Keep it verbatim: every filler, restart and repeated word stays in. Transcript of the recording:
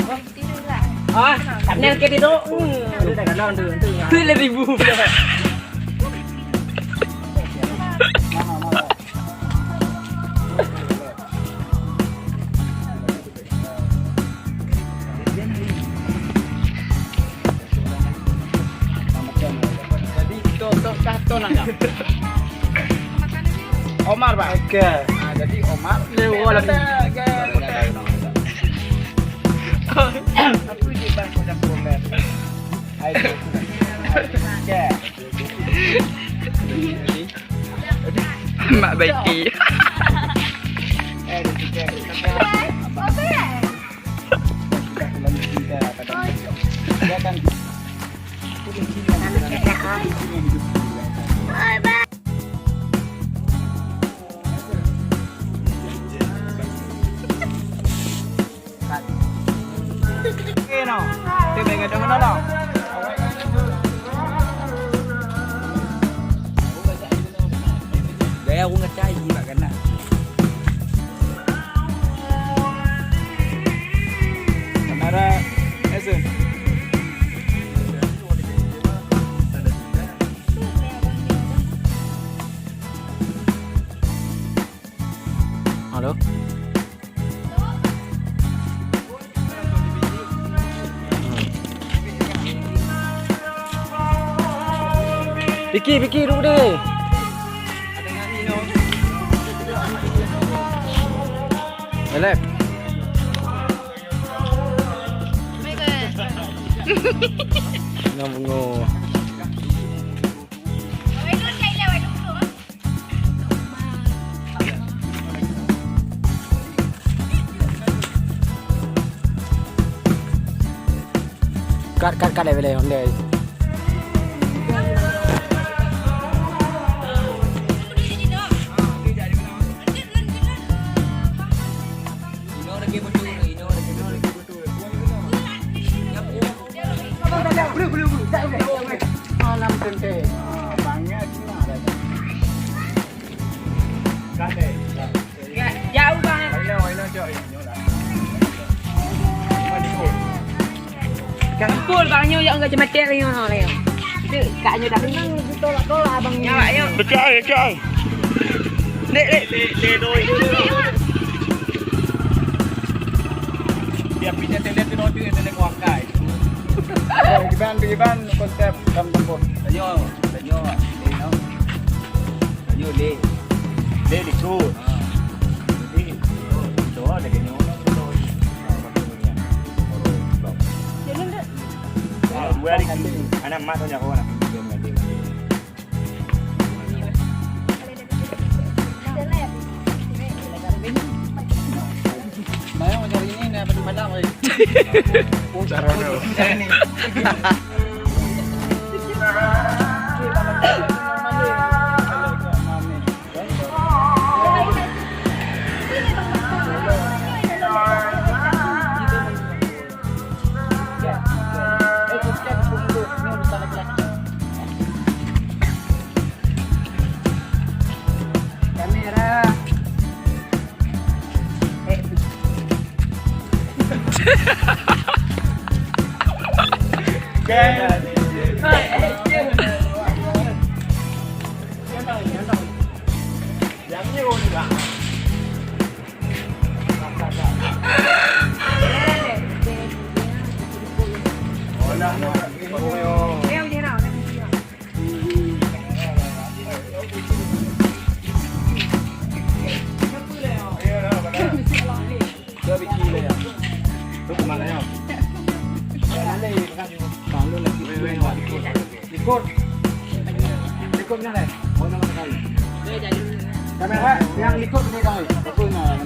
Ah, thumbnail ke tidur. Hmm. Ada dah kalau tu, tu. Tu lebih bu. Jadi, tu, tu, kah tu nang, ya? Omar, Pak. Okey. Ah, jadi Omar. Lewat lagi. Okey, okey. Apa je, Bang, kau dah komen? Hai, okey. Mak Baiti. Gaya ureueng ngecayi bak kanan. Kamera action. Halo. Piki, Piki, duduk deh. Elep. Nang bungo. Kat, kat, kat, lewat, lewat, lewat. Malam teuntèe. Ah, bangat ni lah dah. Jauh, Bang. Kangkul, Bang, nyoe, ya, enggak cuma teri, nyoe, nyoe. Itu, Kak, nyoe dah. Senang ditolak-tolak, Abang, nyoe. Nyawa, nyoe. Dekat ai, dekat ai. Dek, dek. Dek, dek, doi. Dia pindah tenda tu, doi, tu, tenda kuakai. Oh, Iban, Iban, konsep dalam kampung. Tanyoe, tanyoe, tanyoe. Tanyoe lé. Lé likot. Ha. Jadi, doa lagèe nyoe lah, doa. Jalan tak? Ah, dua hari. Anak mak tanya kau nak. Bayang macam ini, ni apa di malam, weh? Cara tu. Kamera. Likot. Likot mana, eh? Oh, nama sekali. Kamera yang likot ni, guys. Likot, nah.